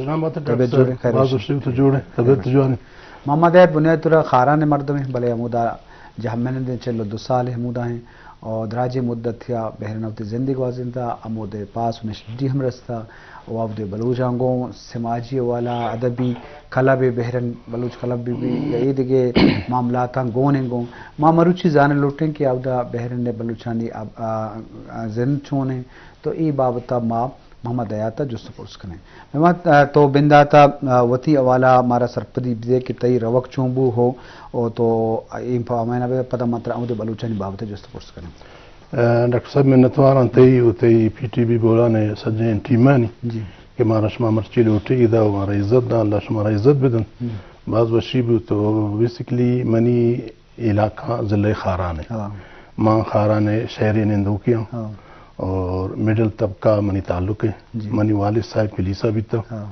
سلام بات، ڈاکٹر طبیعت جوڑ ہے، صاحب؟ خیر باز شما؟ وشی تو جوڑ ہے، طبیعت جوڑ ہے۔ محمد حیات بنیادی طور خاران مردم ہیں، بلے ہمودا جہمنند ہیں، چل و دو سال ہمودا ہیں اور دراجیں مدت تھیا بحرین وتی زندگی گوازینتا، ہمودے پاس و نشدی ہم رستا و اودے بلوچاں گوں سماجی حوالہ، ادبی کلب بحرین، بلوچ کلب بی بی یا اے دگہ معاملاتاں گون ہیں گوں۔ ما مروچی زانن لوٹیں کہ اودا بحرین بلوچانی اب-، آ، آ، زند چون ہیں، تو اے بابتا ما محمد حیات ء جست ء پرس کنیں۔ محمد، آ، تو بندات ء، آ، وتی حوالہ ء مارا سرپدی بدے کہ تئی روگ چون بو ہو، او تو اے پہ ہمے نہ بہ پدا ما ترا ہمودے بلوچانی بابت ء جست ء پرس کنیں۔ آ، ڈاکٹر صاحب، منتواراں تئی و تئی پی ٹی وی بولان ء سجیں ٹیمانی جی۔ کہ مارا شما مرچی لوٹی ادا و مارا عزت دان، اللہ شمارا عزت بدن۔ ہم۔ باز وشی بو تو بیسیکلی منی علاقہ ضلع خاران ہے۔ ہاں۔ ما خاران ہے، شہری نندوکی ہوں۔ ہاں۔ اور مڈل طبقہ منی تعلق ہے۔ جی۔ منی والد صاحب پولیسا بیتا۔ ہاں۔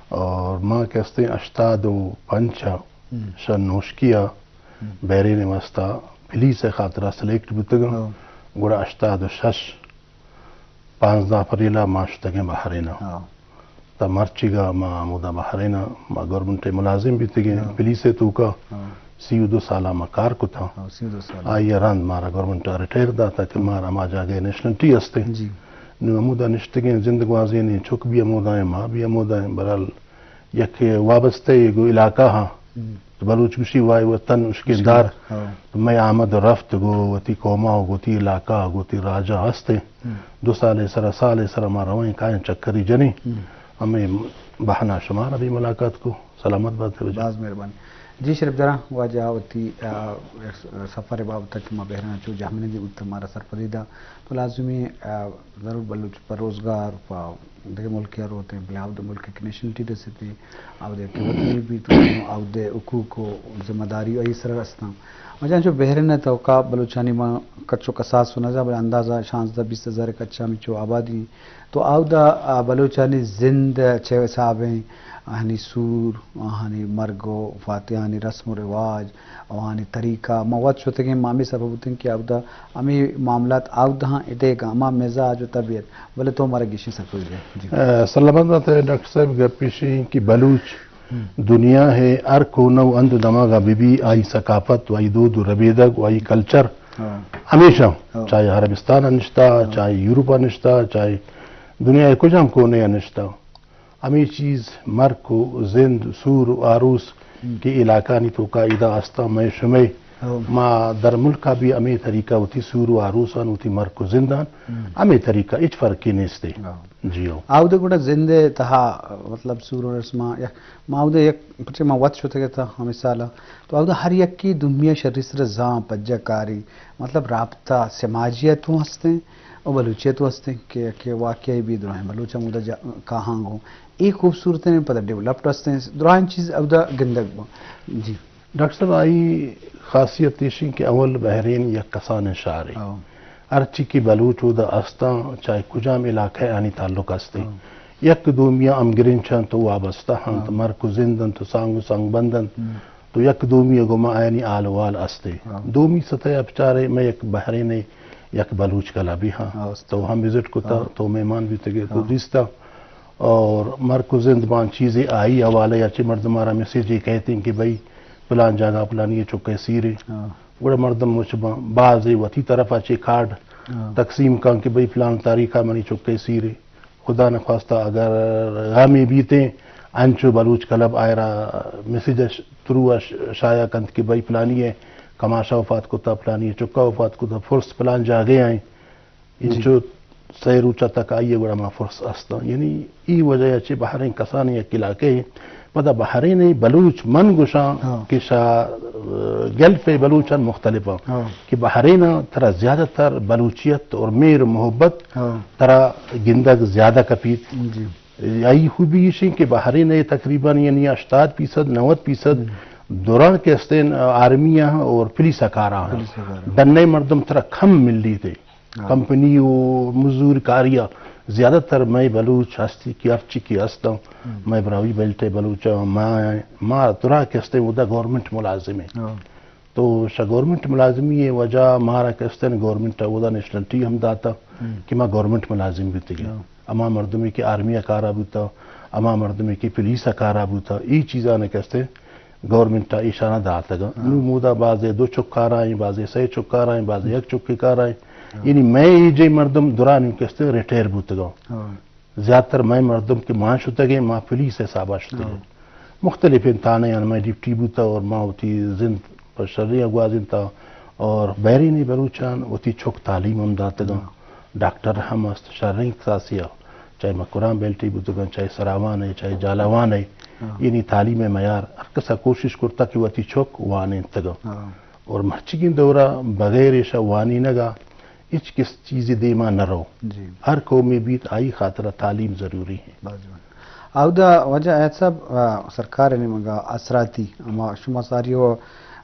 اور ما کہستے ہشتاد و پنچ ہم۔ شہ نوشکیا ہم۔ بحرین واسطہ پولیس خاطرہ سلیکٹ بوتگا۔ ہاں۔ گڑا ہشتاد و شش پانزدہ اپریل ء ما شتگیں بحرین ء۔ ہاں۔ تا مرچیگا ما ہمودا بحرین ء، ما گورنمنٹ ء ملازم بیتگیں، ہاں۔ پولیس ء توکا ہاں۔ سی و دو سال ء ما کار کتا۔ ہاں، سی و دو سال۔ آئی ء رند مارا گورنمنٹ ء ریٹائر داتا کہ ہاں۔ مارا ہما جاگہ ء نیشنلٹی ہستے۔ جی۔ نو ہمودا نشتگیں، زند گوازینیں، چک بھی ہمودا ہیں، ما بھی ہمودا ہیں، برحال یک وابستہ ء گوں علاقہ ہاں۔ ہم۔ تو بلوچ گوشی وائے وطن اشکیں دار۔ ہاں۔ تو مئے آمد و رفت گوں وتی قوما و گوں وتی علاقہ و گوں وتی راجا ہستیں۔ ہم۔ دو سال سرا، سال سرا ما رویں، کائیں چکری جنیں۔ ہم۔ ہمیں بہانہ شمارا بھی ملاقات کو۔ سلامت بات ہے واجہ۔ باز مہربانی۔ جی شریف جان، واجہ وتی، آ، سفر بابت کہ ما بحران چو جہمنندی بوت مارا سرپدی دا۔ تو لازمی، آ، ضرور بلوچ پہ روزگار، پہ دگہ ملک ء روت انت، بلے آ وتی ملک ء نیشنلٹی رسیت، آ وتی کہ وطنی بیت، آ وتی حقوق و ذمہ داری آئی سر رستاں۔ مجان چو بحرین ء توکا بلوچانی ما کچ و کساس و نزا، بلے اندازہ شانزدہ بیست ہزار کچ ہمینچو آبادی۔ تو آودا، آ، بلوچانی زند چہ حساب ہیں، آہانی سور، آہانی مرگ و فاتحانی رسم و رواج، آہانی طریقہ، ما وت شتگیں، ما ہمے سبب بوتیں کہ آودا ہمے معاملات آودا ہاں ادے گاما مزاج و طبیعت، بلے تو مارا گیشیں سرپدی دے۔ جی۔ اے، سلامت بات ئے ڈاکٹر صاحب، گپ ایش ایں کہ بلوچ ہم۔ دنیا ہے ہر کونہ و ہند و دماغا بہ بی، آئی ثقافت و آئی دود و ربیدگ و آئی کلچر ہاں۔ ہمیشہ، ہاں۔ چاہے عربستان نشتہ، ہاں۔ چاہے یورپ نشتہ، چاہے دنیا کجام کونے نشتہ۔ ہمے چیز مرک و زند، سور و آروس ہم۔ کہ علاقانی توکا ادا استاں، مئے شمئے ہو۔ ما در ملکا بھی ہمے طریقہ وتی سور و آروسان، وتی مرک و زندان، ہم۔ ہمے طریقہ، ہچ فرقے نیستے۔ ہاں۔ جی ہو۔ آودا گڑا زند تہا، مطلب، سور و رسما، یک، ما آودا یک، پرچہ ما وت شتگ اتاں ہمے سالا، تو آودا ہر یکی دومی شری سر زان پجہ کاری، مطلب، رابطہ سماجیت ہوں ہستیں، و بلوچیت ہوں ہستیں کہ، کہ واقعی بھی دراہیں بلوچ ہم اودا جا-، کاہاں گوں۔ اے خوبصورت ہیں، پدا ڈیولپڈ ہستیں، دراہیں چیز اودا گندگ بوں۔ جی۔ ڈاکٹر صاحب، آئی خاصیت ایشیں کہ اول بحرین یک کسانیں شہرے۔ ہاں۔ ہرچی کہ بلوچ اودا استاں، چاہے کجام علاقہ آنی تعلق ہستیں۔ ہاں۔ یک دومی ہمگرنچ انت و وابستہ انت، ہاں۔ مرک و زند انت و سانگ و سانگ بند انت۔ ہم۔ تو یک دومی ء گوما آیانی حال و حال استے۔ ہاں۔ دومی سطح ء بچارے مئے یک بحرین ء یک بلوچ کلبی ہاں۔ ہاں، استے۔ تو ہم وزٹ کتا، ہاں۔ تو مہمان بیتگے، تو ہاں۔ دیستا۔ اور مرک و زند بان چیزے آئی حوالہ یا چہ مردم آرا میسج کہتیں کہ بھئی پلان جاگہ پلانی چکے سیرے۔ ہاں۔ گڑا مردم مچ بان، بعضے وتی طرف ء چہ کارڈ ہاں۔ تقسیم کن کہ بھئی پلان تاریخ ء منی چکے سیرے۔ خدا نخواستہ اگر غمی بیتیں، انچو بلوچ کلب آئرا میسج ء ش-، تھرو ء ش-، شائع کنت کہ بھئی پلانی ء کماشا وفات کتا، پلانی ء چکا وفات کتا، فرس پلان جاگے آئیں۔ جی۔ انچو سئے روچا تک آئی ء گڑا ما فرس استاں۔ یعنی ای وجہ ء چہ بحرین کسانیں یک علاقہ ایں۔ پدا بحرین ء بلوچ من گوشاں ہاں۔ کہ شا، گلف ء بلوچان مختلف آں۔ ہاں۔ کہ بحرین ء ترا زیادہ تر بلوچیت اور مہر و محبت ہاں۔ ترا گندگ زیادہ کپیت۔ جی۔ آئی خوبی ایشیں کہ بحرین ء تقریباً یعنی ہشتاد فیصد، نود فیصد ہم۔ دوران کہ استیں آرمی ء اور پولیس ء کار ء پولیس ء کار ء۔ ڈنے مردم ترا کم ملیت۔ ہاں۔ کمپنی و مزور کاری ء زیادہ تر مئے بلوچ ہستی کہ ہرچی کہ استاں، ہم۔ مئے براہوئی بیلٹ ء بلوچ ء ما، ما ترا کہ استیں اودا گورنمنٹ ملازم ایں۔ ہاں۔ تو شہ گورنمنٹ ملازمی ء وجہ مارا کہ استیں گورنمنٹ ء اودا نیشنلٹی ہم داتا ہم۔ کہ ما گورنمنٹ ملازم بیتگیں۔ ہاں۔ ہما مردمے کہ آرمی ء کارا بوتا، ہما مردمے کہ پولیس ء کارا بوتا، ای چیزاں کہ استے گورنمنٹ ء ایشاناں داتگاں۔ ہاں۔ نوں مودا بازے دو چک کارا ایں، بازے سئے چک کارا ایں، بازے یک چکے کارا ایں۔ ہاں۔ یعنی مئے ایجیں مردم درا نوں کہ استے ریٹائر بوتگاں۔ ہاں۔ زیادہ تر مئے مردم کہ ما شتگیں، ما پولیس ء حسابا شتگیں۔ ہاں۔ مختلفیں تھانے آں مئے ڈیوٹی بوتا اور ما وتی زند پہ شریں ء گوازینتا اور بحرینی بلوچاں وتی چک تعلیم ہم داتگاں۔ ہاں۔ ڈاکٹر ہم است، شریں کساسے ء، چاہے مکران بیلٹی بوتگاں، چاہے سراوان ء، چاہے جھالاوان ء۔ ہاں۔ یعنی تعلیم ء معیار ہر کس ء کوشش کرتا کہ وتی چک وانینتگاں۔ ہاں۔ اور مرچیگیں دورا بغیر ایشا وانینگا ہچ کس چیزے دیما نہ رو۔ جی۔ ہر قومے بیت، آئی خاطرا تعلیم ضروری ہے۔ باز جوان۔ اودا واجہ حیات صاحب، آ، سرکار ء نیمگا آسراتی، ہما شما ساری و،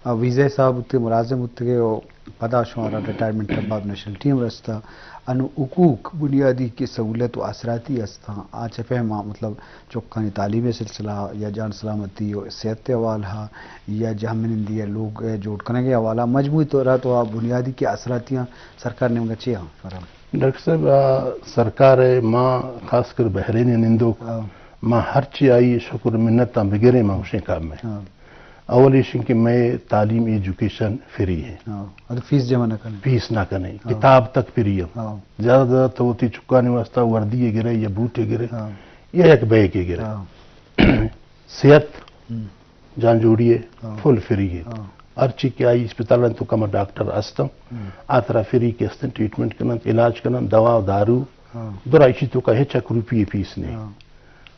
آ، ویزا حساب بوتے، ملازم بوتگے و پدا شمارا ریٹائرمنٹ ء بعد نیشنلٹی ہم رستا۔ انو حقوق، بنیادی کہ سہولت و آسراتی ہستاں، آ چہ پیم آ، مطلب، چکانی تعلیم ء سلسلہ یا جان سلامتی و صحت ء حوالہ یا جہمنندی ء لوگ ء جوڑ کنگ ء حوالہ، مجموعی طور ء تو آ بنیادی کہ آسراتیاں سرکار نیمگا چے ہاں فراہم؟ ڈاکٹر صاحب، آ، سرکار ء ما خاص کر بحرین ء نندوک، ہاں۔ ما ہرچی آئی شکر منت آں بگریں ما گوشیں کام میں۔ ہاں۔ اول ایش کہ مئے تعلیم ایجوکیشن فری ہے۔ ہاں۔ اور فیس جمع نہ کریں۔ فیس نہ کریں۔ ہاں۔ کتاب تک فری ہے۔ ہاں۔ زیادہ زیادہ تو وتی چکانی واسطہ وردی ء گرے یا بوٹ ء گرے ہاں۔ یا یک بیگ ء گرے۔ ہاں۔ صحت ہم۔ جان جوڑی ہے، ہاں۔ فل فری ہے۔ ہاں۔ ہر چی کہ آئی اسپتال تو کم ڈاکٹر استم، ہم۔ آ ترا فری کہ استن ٹریٹمنٹ کنن، علاج کنن، دوا و دارو، ہاں۔ درا ایشی تو کا ہچ یک روپی فیس نہیں۔ ہاں۔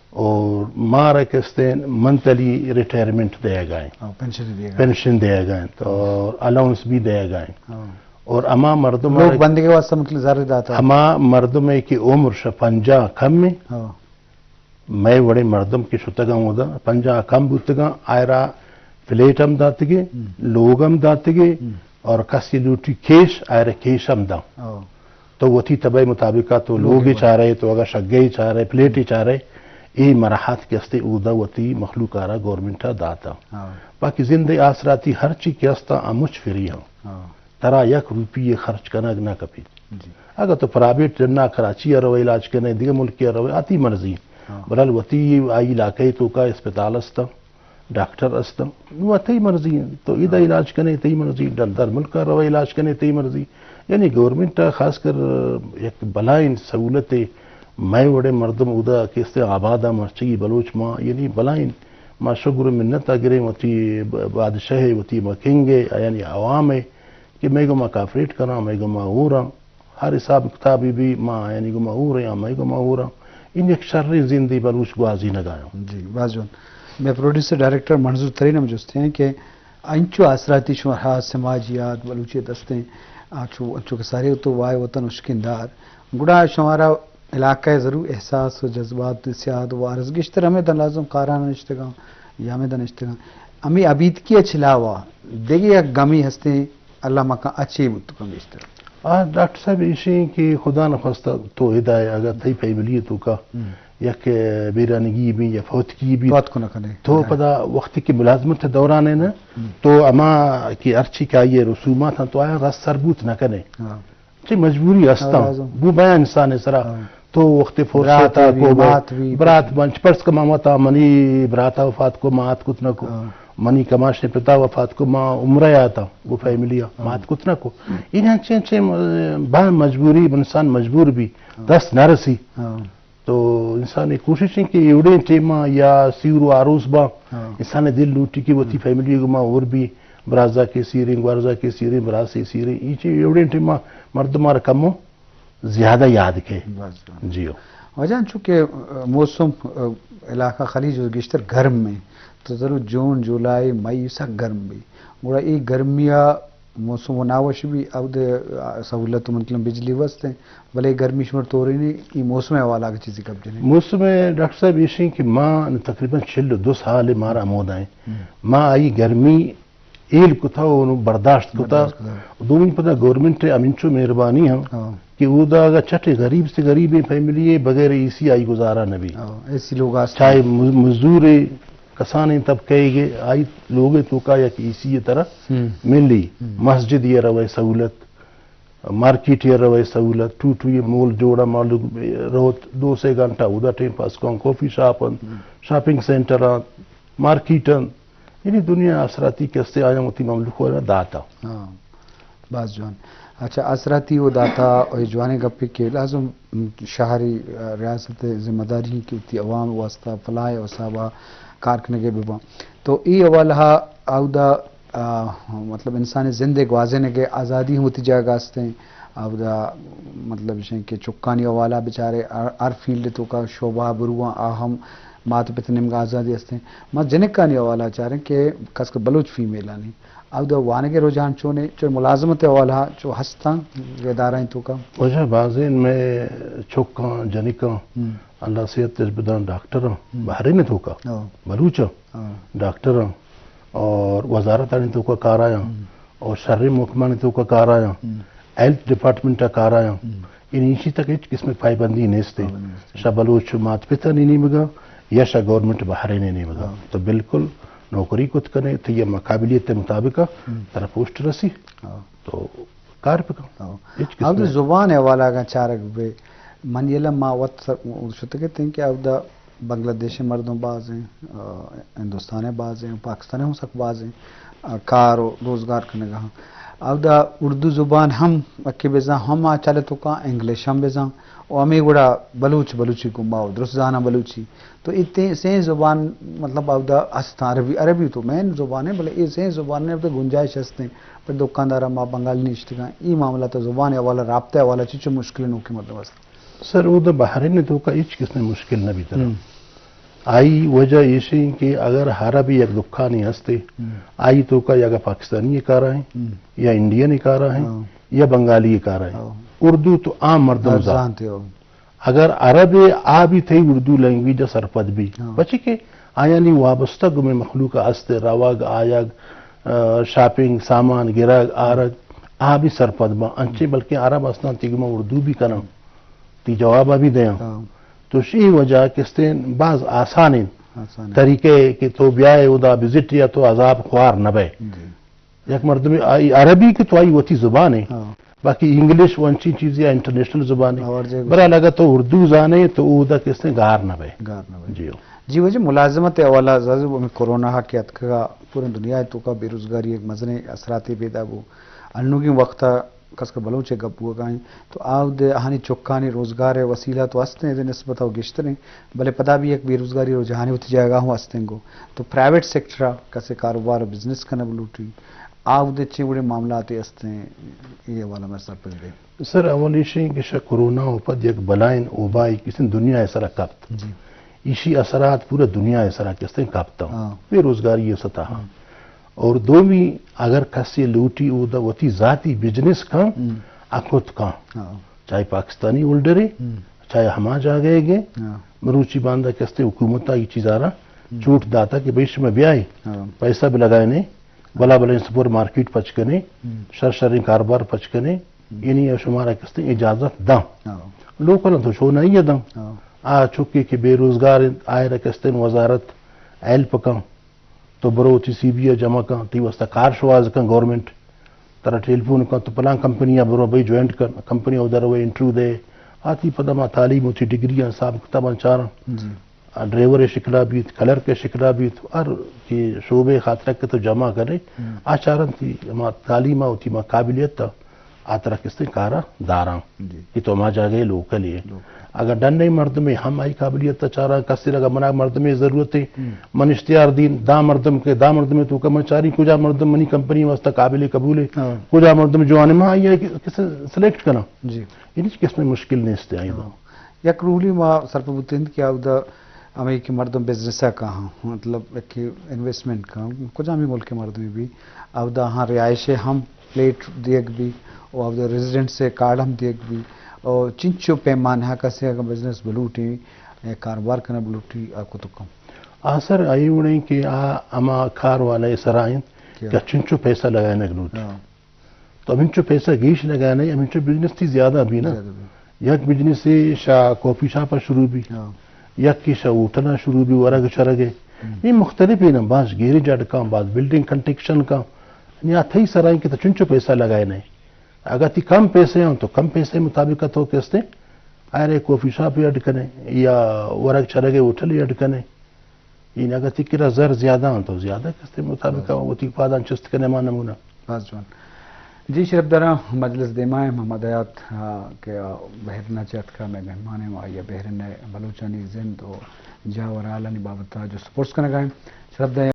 اور مارا کہ استن منتھلی ریٹائرمنٹ دیا گئے۔ ہاں، پینشن دیا گئے۔ پینشن دیا گئے تو اور الاؤنس بھی دیا گئے۔ ہاں۔ اور اما مردم لوگ بندگی واسطہ مطلب زر داتا۔ اما مردم ہے کہ عمر شہ پنجاہ کم ہے۔ ہاں۔ مئے وڑیں مردم کہ شتگاں اودا، پنجاہ کم بوتگاں، آئرا پلیٹ ہم داتگے، ہم۔ لوگ ہم داتگے، ہم۔ اور کسی لوٹی کیش، آئرا کیش ہم داں۔ او۔ تو وتی طبع مطابق تو لوگے لوگے چارے، تو اگر شگے چارے، پلیٹے چارے، اے مراحت کہ استے اودا وتی مخلوق آرا گورنمنٹ آ داتا۔ ہاں۔ باقی زندے آسراتی ہر چی کہ استا آ مچ فری ہاں۔ ہاں۔ ترا یک روپی ء خرچ کنگ نہ کپیت۔ جی۔ اگاں تو پرائیویٹ جناں کراچی ء روئے علاج کنے، دگہ ملکے ء روئے، آ تئی مرضی۔ ہاں۔ بلال وتی آئی علاقہ ء توکا اسپتال است، ڈاکٹر است، نو آ تئی مرضی انت۔ تو ادا ہاں۔ علاج کنے، تئی مرضی، ڈل در ملک ء روئے علاج کنے، تئی مرضی۔ یعنی گورنمنٹ ء خاص کر یک بلائیں سہولت ء مئے وڑیں مردم اودا کہ است آباد ء مرچی بلوچ ما، یعنی بلائیں ما شگر و منت ء گریں وتی ب-، بادشاہ ء، وتی ما کنگ ء، یعنی عوام ء کہ مئے گوما کاپریٹ کناں، مئے گوما اوراں، ہر حساب کتابی بھی ما آیانی گوما اور ایں، مئے گوما اوراں۔ ان یک شریں زندے بلوچ گوازینگ ء آیاں۔ جی، باز جوان۔ مئے پروڈیوسر ڈائریکٹر منظور ترین ہم جست ہیں کہ انچو آسراتی شما ہا سماجیات، بلوچیت استیں، آ چو، انچو کہ سارے تو وائے وطن اشکندار، گڑا شمارا علاقہ ء ضرور احساس و جذبات، سیاد و عرض گیشتر ہمے داں لازم کاران نشتگاں یا ہمے داں نشتگاں۔ ہمے ابیتکی ء چہ علاوہ دگہ یک گمے ہستیں، اللہ مکن اچے بوت کن گیشتر۔ آ، ڈاکٹر صاحب، ایشی کہ خدا نخواستہ تو ہدائے اگر تئی فیملی توکا ہم۔ یک بیرانگی بھی یا فوتکی بھی، فوت کو نہ کنے۔ تو ہاں۔ پدا وقتی کہ ملازمت دوران ہے نا، ہم۔ تو اما کہ ہرچی کہ آئیے رسومات ہیں تو آیا رس سر بوت نہ کنے۔ ہاں۔ چہ مجبوری ہستاں۔ ہاں، لازم۔ بو بیا انسان سرا۔ ہاں۔ تو وقت فرصت برات آ بھی، کو بے-، مات بھی۔ برات بنچ پرس کما متا منی براتا وفات کو، مات کت نہ کو۔ ہاں۔ منی کماش نے پتا وفات کو، ما عمرہ آتا، وہ فیملی آ، ہاں۔ مات کت نہ کو۔ ان انچے انچے م-، با مجبوری، انسان مجبور بھی، ہاں۔ دست نہ رسی۔ ہاں۔ تو انسان ء کوشش انت کہ ایوڑیں ٹیماں یا سیر و آروس باں، ہاں۔ انسان ء دل لوٹی کہ وتی ہم۔ فیملی گما اور بھی برازا کے سیریں، گوارزا کے سیریں، براسے سیریں، ای چی ایوڑیں ٹیماں مردم آر کمو زیادہ یاد کے۔ بس۔ جیو۔ واجہ چونکہ، آ، موسم، آ، علاقہ خلیج و گیشتر گرم میں، تو ضرور جون، جولائی، مئی سک گرم بھی۔ گڑا ای گرمی آ موسم و ناوش بھی، اود، آ، سہولت مطلب بجلی وست ہیں، بلے گرمی شمر تورینی، ای موسم حوالہ کے چیزی کب جنے؟ موسم ڈاکٹر صاحب ایشی کہ ما تقریباً چل و دو سال مارا مودا ہیں۔ ہم۔ ما آئی گرمی ایل کتا و نو برداشت کتا۔ برداشت کتا۔ دومی پدا گورنمنٹ ہمینچو مہربانی ہاں ہاں۔ کہ اودا اگا چٹے غریب سے غریب فیملی ہے، بغیر اے سی آئی گزارا نبی۔ ہاں، اے سی لوگ آستے۔ چاہے مز-، مزدور کسانیں طبقہ ء گے آئی لوگ ء توکا یک اے سی ء طرح ہم۔ ملی، ہم۔ مسجد ء روئے سہولت، مارکیٹ ءَ روئے سہولت، ٹو ٹو یہ مول جوڑا، مالوک روت دو سے گھنٹہ اودا ٹائم پاس کن، کافی شاپ انت، شاپنگ سینٹر انت، مارکیٹ انت، یعنی دنیا آسراتی کستے آیاں وتی مملوک ءَ را داتا۔ ہاں، باز جوان۔ اچھا، آسراتی و داتا و یہ جوانیں گپے کہ لازم شہری، آ، ریاست ذمہ داری ہیں کہ وتی عوام واسطہ فلاح و صحابہ کار کنگے بباں۔ تو ای حوالہ اودا آ، مطلب انسانی زند ءِ گوازینگ ءِ آزادی ہم وتی جاگہ است ایں۔ اودا مطلب اش ایں کہ چکانی حوالہ بچارے ہر، ہر فیلڈ ءِ توکا شعبہ برواں آ ہم مات پت ءِ نیمگا آزادی است ایں۔ ما جنکانی حوالہ چاریں کہ خاص کر بلوچ فیمیلانی اودا وانگ ءِ رجحان چون ایں، چو ملازمت ءِ حوالہ چو ہستاں ادارہ ءِ توکا؟ واجہ بازیں مئے چکاں جنکاں ہم۔ اللہ صحت اش بداں ڈاکٹراں ہم۔ بحرین ءِ توکا ہاں۔ بلوچاں ہاں۔ ڈاکٹراں اور وزارتانی توکا کار آیاں ہم۔ اور شریں محکمانی توکا کار آیاں، ہم۔ ہیلتھ ڈپارٹمنٹ ءَ کار آیاں، ہم۔ یعنی ایشی تک ہچ قسم پائبندی نیست۔ پابندی نیست۔ شہ بلوچ مات پتانی نیمگا یا شہ گورنمنٹ بحرین ءِ نیمگا۔ ہاں۔ تو بالکل نوکری کت کنے، تئی ہما قابلیت ءِ مطابق ہم۔ ترا پوسٹ رسی۔ ہاں۔ تو کار بکن۔ ہاں۔ ہچ قسم ہاں، تو زبان ءِ حوالہ اگاں چارگ بے، من یلہ ما وت سر، شتگ اتیں کہ اودا بنگلہ دیش ءِ مردم باز ایں، آ، ہندوستان ءِ باز ایں، پاکستان ءِ ہم سک باز ایں، آ، کار و روزگار کنگ ءَ ہاں۔ اودا اردو زبان ہم اکے بزاں ہم آ چل ءِ توکا انگلش ہم بزاں و ہمے گڑا بلوچ، بلوچی گوں ما و درست زاناں بلوچی۔ تو اے تے-، سئیں زبان مطلب اودا ہستاں، عربی، عربی تو مین زبان ایں، بلے اے سئیں زبان ءَ اودا گنجائش ہستیں۔ پر دکاندار ما بنگالی نشتگاں، اے معاملہ تو زبان ءِ حوالہ، رابطہ ءِ حوالہ چچو مشکل نوکیں مردم است؟ سر، اودا بحرین ءِ توکا ہچ قسم مشکل نہ بیتگ۔ ہم۔ آئی وجہ ایش ایں کہ اگر عرب یک دکانے ہستے، ہم۔ آئی توکا یا پاکستانی کار آئیں، ہم۔ یا انڈین کار آئیں، ہاں۔ یا بنگالی کار آئیں۔ ہاں۔ اردو تو عام مردم ہاں، زانت۔ زانتے ہو۔ اگر عرب آ بھی تئی اردو لینگویج سرپد بھی، ہاں۔ پچے کہ آیانی وابستہ گمے مخلوق است، روگ آیگ، آ، شاپنگ، سامان گرگ، آرگ، آ بھی سرپد باں۔ انچیں بلکہ عرب استاں تئی گما اردو بھی کناں۔ تی جواب ءَ بھی دیاں۔ ہاں۔ تو شی وجہ کستیں باز آسانیں آسان ایں۔ طریقے کہ تو بیائے اودا وزٹ یا تو عذاب خوار نہ بئے۔ جی۔ یک مردمے آئی عربی کہ تو آئی وتی زبان ایں۔ ہاں۔ باقی انگلش و انچیں چیزے یا انٹرنیشنل زبان ایں۔ اور جے برحال اگر تو اردو زانے تو اودا کستیں گار نہ بئے۔ گار نہ بئے۔ جی ہو۔ جی واجہ ملازمت ءِ حوالہ زازو ہمیں کرونا کہ اتکگا پوریں دنیا ءِ توکا بے روزگاری یک مزنیں اثراتے پیدا بو۔ انوگیں وقت ءَ کس کہ بلوچ ءِ گپ بوگا ایں، تو آ اود آہانی چکانی روزگار ءِ وسیلہ تو است ایں، نسبت ءَ گیشتر ایں، بلے پدا بھی یک بے روزگاری رجحانے وتی جاگہ ہوں است ایں گو۔ تو پرائیویٹ سیکٹر ءَ کسے کاروبار ءُ بزنس کنگ لوٹی، آ اود چے وڑیں معاملات است ایں، اے حوالہ میں سرپد دے۔ سر، اول ایش ایں کہ شہ کرونا ءَ پد یک بلائیں وبائے کسیں دنیا ءِ سرا کپت۔ جی۔ ایشی اثرات پورا دنیا ءِ سرا کستیں کپت۔ ہاں۔ بے روزگاری ءِ سطح۔ ہاں۔ اور دومی، اگر کسے لوٹی اودا وتی ذاتی بزنس کن، ہم۔ آ کت کن۔ ہاں۔ چاہے پاکستانی ہولڈر ایں، ہم۔ چاہے ہما جاگہ گے، ہاں۔ مروچی باندا کستے حکومت ءَ اے چیزا را ہم۔ چھوٹ داتا کہ بھئی شما بیائے، ہاں۔ پیسہ بھی لگائے نے، بلا بلیں سپر مارکیٹ پچ کنے، ہم۔ شر شریں کاروبار پچ کنے، ہم۔ یعنی شمارا کستیں اجازت داں۔ ہاں۔ لوکل تو شو نہیں داں۔ ہاں۔ آ چکے کہ بے روزگار انت، آئرا کستیں وزارت ہیلپ کن۔ تو برو وتی سی وی ءَ جمع کن، تئی واسطہ کار شوہاز کن گورنمنٹ، ترا ٹیلیفون کن، تو پلان کمپنی ءَ برو بھئی جوائنٹ کن، کمپنی ءَ اودا روئے انٹرویو دے، آ تئی پدا ما تعلیم وتی ڈگری ءَ حساب کتاباں چاراں۔ جی۔ آ ڈرائیور ءِ شکلا بیت، کلرک ءِ شکلا بیت، ہر کہ شعبے خاطر کہ تو جمع کرے، ہم۔ آ چاراں تئی ہما تعلیم ءَ وتی ہما قابلیت ءَ آ ترا کستیں کارا داراں۔ جی۔ کہ تو ہما جاگہ ءِ لوکل ئے۔ لوکل۔ اگاں ڈنّیں مردمے ہم آئی قابلیت ءَ چاراں، کسے اگاں منا مردمے ضرورت ایں، ہم۔ من اشتہار دین، دہ مردم کہ دہ مردمے توکا من چاریں کجا مردم منی کمپنی واسطہ قابل قبول ایں، ہاں۔ کجا مردم جوان ایں، من آئی ءَ کسے سلیکٹ کناں۔ جی۔ یعنی ہچ قسم مشکل نیست ایں آئی ءَ۔ ہاں۔ یک رولے ما سرپد بوتیں کہ اودا ہمے کہ مردم بزنس ءَ کاہاں، مطلب کہ انویسٹمنٹ کاہاں، کجامی ملک ءِ مردمے بی، اودا ہاں رہائش ءِ ہم فلیٹ دیگ بی، و اودا ریزیڈنس ءِ کارڈ ہم دیگ بی، و چنچو پیمانہ ءَ کسے اگاں بزنس بلوٹی، یا کاروبار کنگ بلوٹی، آ کت کن۔ آ سر، آئی وڑیں کہ آ ہما کار والا ءِ سرا انت کیا؟ کہ چنچو پیسہ لگائینگ لوٹی۔ ہاں۔ تو ہمینچو پیسہ گیش لگائے نہیں، ہمینچو بزنس تئی زیادہ بی نا۔ زیادہ بی۔ یک بزنس شا کافی شاپ شروع بی۔ ہاں۔ یک کی شا ہوٹل شروع بی، ورگ شرگ ہے۔ ہم۔ یہ مختلف ہے نا، باز گیرج اڈ کن، باز بلڈنگ کنسٹرکشن کن۔ یعنی آ تئی سرا ایں کہ تو چنچو پیسہ لگائے نہیں۔ اگاں تئی کم پیسے اَنت تو کم پیسے مطابق تو کستے آئرے کافی شاپ اڈ کنے یا ورگ چرگ ہوٹل اڈ کنے۔ این اگاں تئی کرا زر زیادہ اَنت تو زیادہ کستے مطابق وتی پاداں چست کنے ما نمونہ۔ باز جوان۔ جی شرپداراں، مجلس دیما ایں، محمد حیات، آ، کہ آ بحرین ءَ چہ اتکا مئے مہمان ایں، آئی ءَ بحرین ءِ بلوچانی زند و جاہ و رحالانی بابت ءَ جست پرس کنگا ایں۔ شرپدار